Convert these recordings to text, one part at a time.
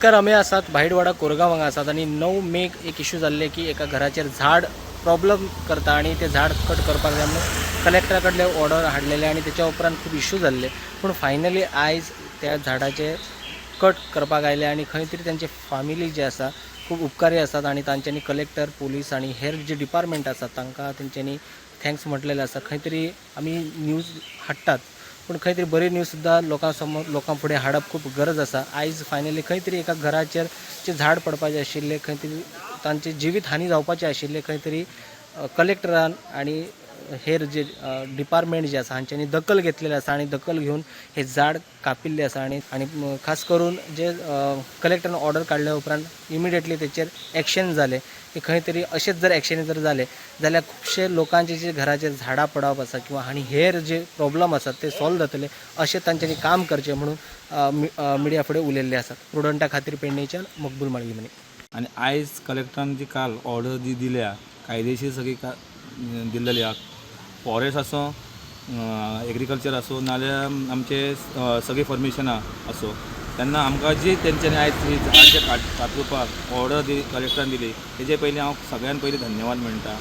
नमस्कार, आमी आसात भाईडवाडा कोरगांव हांगा आसात आनी 9 मेक एक इशू जाल्ले की एका घराचेर झाड प्रॉब्लम करता आनी ते झाड कट करपाक जाय म्हणून कलेक्टरा कडले ऑर्डर हाडलेले आनी तेच्या उपरांत खूब इशू जाल्ले. पूण फायनली आयज त्या झाडाचे कट करपाक आयले आनी खंय तरी तांचे फामिली जे आसा खूब उपकारी आसात आनी तांच्यांनी कलेक्टर, पोलीस आनी हेर जे डिपार्टमेंट आसात तांकां तेंच्यांनी thanks म्हटलेलें आसा. खंय तरी आमी न्यूज हाडटात, पूण खंय तरी बरी न्यूज सुद्दां लोकां समोर, लोकां फुडें हाडप खूब गरज आसा. आयज फायनली खंय तरी एका घराचेर जें झाड पडपाचें आशिल्लें, खंय तरी तांचे जिवीत हानी जावपाचें आशिल्लें, खंय तरी कलेक्टरान आनी हेर जे डिपार्टमेंट जे आसा हांच्यांनी दखल घेतलेली आसा आनी दखल घेवन हें झाड कापिल्लें आसा. आनी आनी खास करून जे कलेक्टरान ऑर्डर काडल्या उपरांत इमिडिएटली तेचेर एक्शन जालें की खंय तरी अशेंच जर एक्शन जर जालें जाल्यार खुबशे लोकांचे जे घराचेर झाडां पडप आसा किंवा आनी हेर जे प्रॉब्लम आसात ते सॉल्व जातले, अशें तांच्यांनी काम करचें म्हणून मिडिया फुडें उलयल्ले आसात. प्रुडंटा खातीर पेडणेच्यान मकबूल माळगी. आनी आयज कलेक्टरान जी काल ऑर्डर जी दिल्या, कायदेशीर सगळी का दिल्लेली आहा, फॉरेस्ट आसूं, एग्रीकल्चर आसूं, नाल्यार आमचे सगळीं फॉर्मेशनां आसूं, तेन्ना आमकां जी तेंच्यांनी आयज ही झाड जे कातरुपाक ऑर्डर दिली, कलेक्टरान दिली, तेजे पयलीं हांव सगळ्यान पयलीं धन्यवाद म्हणटा.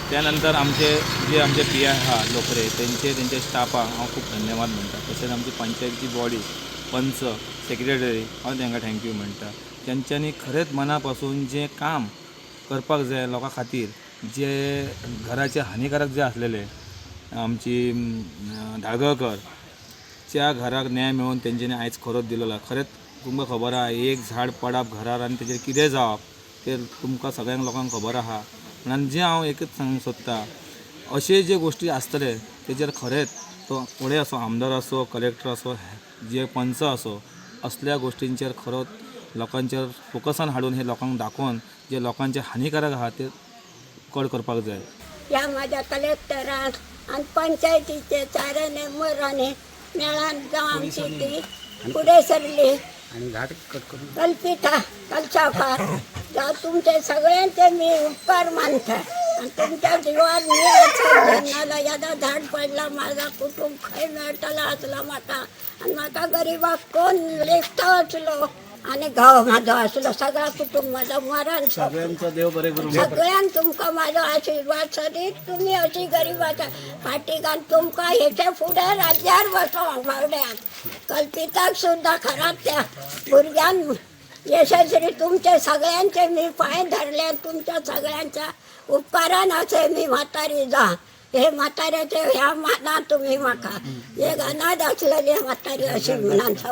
त्या नंतर आमचे जे आमचे पी I आहा लोकरे, तेंचे तेंच्या स्टाफाक हांव खूब धन्यवाद म्हणटा. तशेंच आमची पंचायतीची बॉडी, पंच, सेक्रेटरी, हांव तांकां thank you म्हणटा. तेंच्यांनी खरेंच मना पासून जें काम करपाक जाय लोकां खातीर, जे घराचे हानिकारक जे आसलेले आमची धाळगळकर च्या घराक न्याय मेळोवन तेंच्यांनी आयज खरोच दिलेलो. खरेंच तुमकां खबर आहा, एक झाड पडप घरार आनी तेजेर कितें जावप तें तुमकां सगळ्यांक लोकांक खबर आहा. म्हणून जें हांव एकच सांगूंक सोदता, अशे जे गोश्टी आसतले तेजेर खरेंच तो फुडें आसूं, आमदार आसूं, कलेक्टर आसूं, जे पंच आसूं, असल्या गोश्टींचेर खरोच लोकांचेर फोकसान हाडून हे लोकांक दाखोवन जे लोकांचे हानिकारक आहा ते कट करपाक जाय. ह्या माझ्या कलेक्टरान आणि पंचायतीचे चाराने मोराने मेळान जावं आमची ती फुडें सरली. आणि झाड कट करून कल्पिता कलसावकार, जावं तुमचे सगळ्यांचे मी उपकार मानता आणि तुमच्या जिवार मी जन्माला येदा झाड पडला, माझा कुटुंब खंय मेळटलो आसलो म्हाका आणि म्हाका गरिबाक कोण लेखता आसलो आणि घाव माझो आसलो, सगळा कुटुंब माझा मरण. सगळ्यांचा देव बरे करून. सगळ्यांक तुमकां माझो आशीर्वाद. सदींच तुमी अशी गरिबाच्या फाटीक आनी तुमकां हेच्या फुडें राज्यार बसोंक बावड्याक कल्पिताक सुद्दां खराच त्या भुरग्यान यशस्वी. तुमचे सगळ्यांचे मी पांय धरले. तुमच्या सगळ्यांच्या उपकारान असे मी म्हातारी जा. हे म्हाताऱ्याचे ह्या माना तुम्ही म्हाका एक अनाथ आसलेली म्हातारी अशी म्हणान समजा.